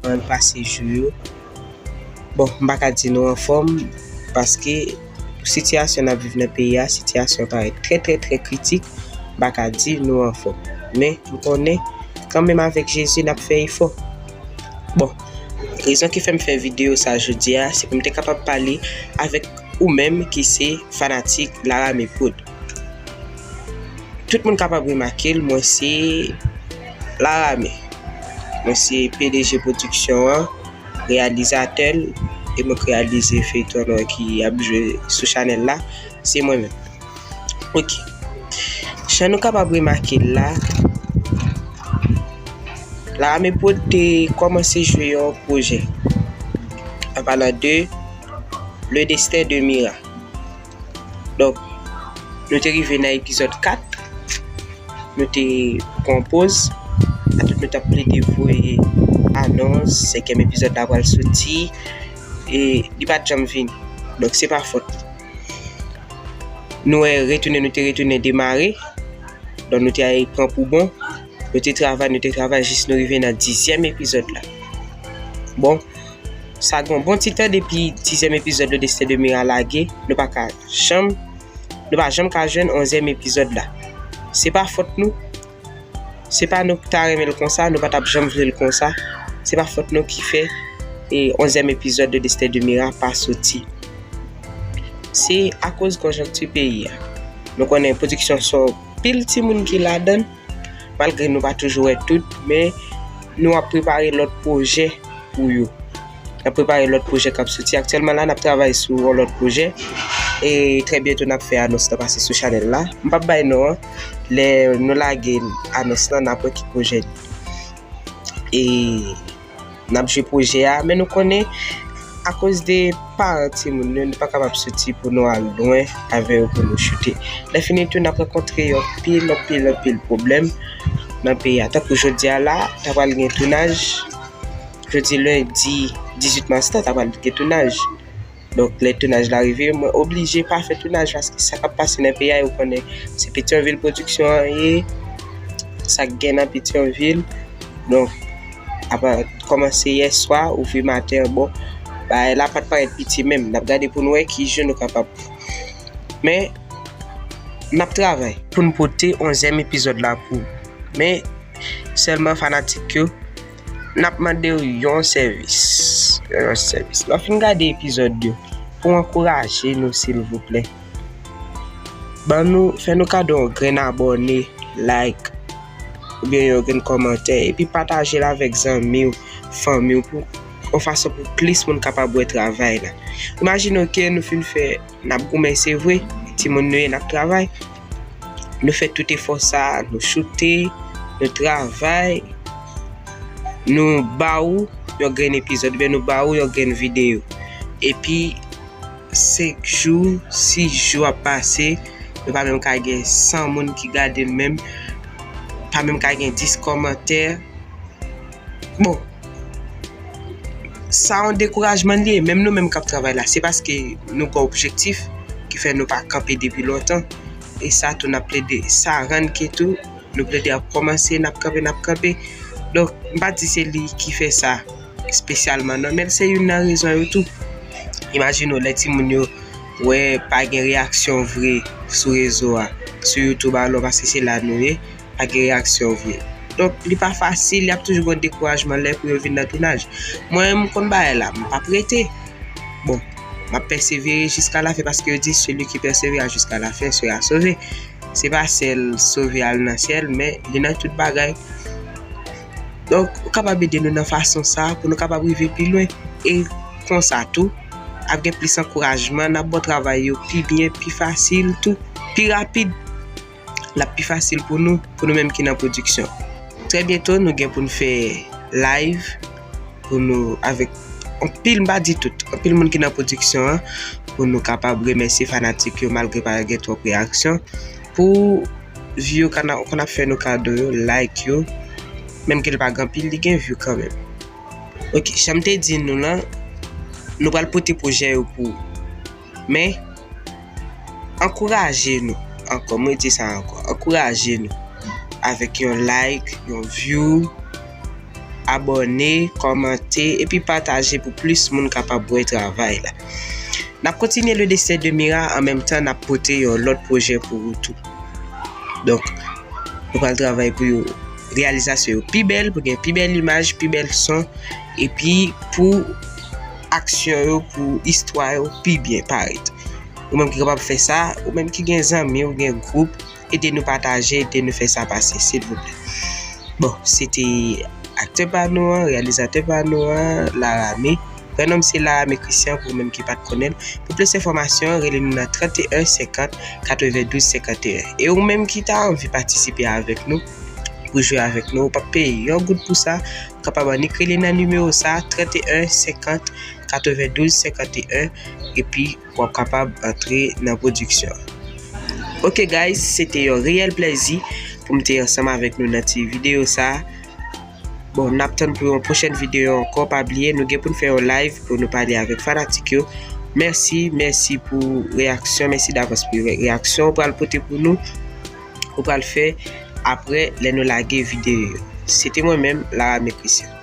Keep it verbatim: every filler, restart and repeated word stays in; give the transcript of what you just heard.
Kòman l pase jou yo? Bon, m pa ka di nou anfòm, paske sitiyasyon n ap viv nan peyi a, sitiyasyon parèt trè, trè, trè kritik. M pa ka di nou anfòm. Men, m konnen, kanmenm avèk Jezi, n ap fè efò. Bon, rezon ki fè m fè videyo sa jodi a, se pou m te kapab pale avèk ou menm ki se fanatik Larame Prod. Tout moun kapab remake l, mwen se Larame. Mwen se P D G pwodiksyon an, reyalizatè l, e mwen k reyalize feyton an ki ap jwe sou chanèl la, se mwen menm. Ok. Jan nou kapab remake l la, Larame Prod te kòmanse jwe yon pwojè. An palan de Le Destin de Mira. Donk, nou te rive nan epizòd kat. Nou te pran poz. Atout nou t ap plede voye anons, senkyèm epizòd la pral soti. E li pa t janm vini. Donk, se pa fòt nou. Nou wè retounen, nou te retounen demare. Donk, nou te al pran pou bon. Nou te travay, nou te travay jis nou rive nan dizyèm epizòd la. Bon, sa gen yon bon ti tan depi dizyèm epizòd Le Destin de Mira lage, nou pa ka janm, nou pa janm ka jwenn onzyèm epizòd la. Se pa fòt nou. Se pa nou ki ta renmen l konsa, nou pa t ap janm vle l konsa. Se pa fòt nou ki fè, e, onzyèm epizòd Le Destin de Mira pa soti. Se akoz konjonkti peyi a. Nou konnen pwodiksyon se yon pil timoun ki ladan l, malgre nou pa toujou wè tout, men nou ap prepare lòt pwojè pou yo. N ap prepare lòt pwojè k ap soti. Aktyèlman la, n ap travay sou yon lòt pwojè. E trè byento, n ap fè anons lan pase sou chanèl la. M p ap bay non an. Lè nou lage anons lan, n ap wè ki pwojè li. E n ap jwe pwojè a, men nou konnen, akoz de paran timoun yo, nou pa kapab soti pou nou al lwen avè yo pou nou choute. Lè fini tou, n ap rankontre yon pil, yon pil, yon pil pwoblèm nan peyi a. Tankou jodi a la, ta pral gen tounaj. Jodi lendi dizuit mas la, ta pral gen tounaj. Donk, lè tounaj la rive, mwen oblije pa fè tounaj paske sa k ap pase nan peyi a, yo konnen se Petyonvil pwodiksyon an ye, sa k gen nan Petyonvil. Donk, apa kòmanse yè swa, ouvri maten an, bon, bagay la pa t parèt piti menm. N ap gade pou n wè ki jou nou kapab. Men, n ap travay pou n pote onzyèm epizòd la pou ou. Men, sèlman fanatik yo, n ap mande w yon sèvis. Yon sèvis. Lè w fin gade epizòd yo, pou w ankouraje nou, silvouplè, ban nou, fè nou kado yon grenn abòne, like, oubyen yon grenn kòmantè, epi pataje l avèk zanmi w, fanmi w, pou yon fason pou plis moun kapab wè travay la. Imajine w ke nou fin fè, n ap goumen, se vre, timoun nou ye, n ap travay. Nou fè tout efò sa, nou choute, nou travay, nou ba ou yon grenn epizòd, oubyen nou ba ou yon grenn videyo. Epi, senk jou, sis jou ap pase, nou pa menm ka gen san moun ki gade l menm, pa menm ka gen dis kòmantè. Bon, sa yon dekourajman li ye, menm nou menm k ap travay la, se paske nou gen objektif ki fè nou pa kanpe depi lontan. E sa tou n ap plede, sa rann ke tou, nou plede ap kòmanse, n ap kanpe, n ap kanpe. Donk, m pa di se li ki fè sa espesyalman non, men se youn nan rezon yo tou. Imajine w lè timoun yo wè pa gen reyaksyon vre sou rezo a, sou YouTube alò, paske se la nou ye, pa gen reyaksyon vre. Donk, li pa fasil, y ap toujou gen dekourajman lè pou yo vin nan tounaj. Mwen, m konn bagay la, m p ap rete. Bon, m ap pèsevere jiska lafen, paske yo di, celui qui persévère jusqu'à la fin sera sauvé. Se pa sèl sove al nan syèl, men li nan tout bagay. Donk, ou kapab ede nou nan fason sa a pou nou kapab rive pi lwen. E konsa tou, ap gen plis ankourajman, n ap ba w travay yo pi byen, pi fasil tou, pi rapid. L ap pi fasil pou nou, pou nou menm ki nan pwodiksyon. Trè byento, nou gen pou n fè live, pou nou, avèk anpil, m pa di tout, anpil moun ki nan pwodiksyon an, pou nou kapab remèsye fanatik yo, malgre pa gen twòp reyaksyon. Pou view yo, kana-, konn ap fè nou kado yo, like yo, menm ke l pa gen anpil, li gen view kanmenm. Ok, jan m te di nou lan, nou pral pote pwojè yo pou ou. Men, ankouraje nou ankò, mwen di sa ankò, ankouraje nou avèk yon like, yon view, abòne, kòmante, epi pataje pou plis moun kapab wè travay la. N ap kontinye le destin de Mira, an menm tan n ap pote yon lòt pwojè pou ou tou. Donk, nou pral travay pou yo reyalizasyon yo pi bèl, pou gen pi bèl imaj, pi bèl son, epi pou aksyon yo, pou istwa yo pi byen parèt. Ou menm ki kapab fè sa, ou menm ki gen zanmi, ou gen gwoup, ede nou pataje, ede nou fè sa pase, silvouplè. Bon, se te aktè pa nou an, reyalizatè pa nou an, Larame. Vrè non m se Larame Christian, pou ou menm ki pa t konnen l. Pou plis enfòmasyon, rele nou nan trannteyen senkant katrevendouz senkanteyen. E ou menm ki ta anvi patisipe avèk nou, pou jwe avèk nou, ou p ap peye yon goud pou sa, ou kapab annik rele nan nimewo sa, trannteyen senkant katrevendouz senkanteyen, epi w ap kapab antre nan pwodiksyon. Ok guys, se te yon reyèl plèzi pou m te ansanm avèk nou nan ti videyo sa. Bon, n ap tann pou yon pwochèn videyo ankò. Pa bliye, nou gen pou n fè yon live pou nou pale avèk fanatik yo. Mèsi, mèsi pou reyaksyon, mèsi davans pou re- reyaksyon ou pral pote pou nou, ou pral fè apre lè nou lage videyo yo. Se te mwen menm, Larame Christian.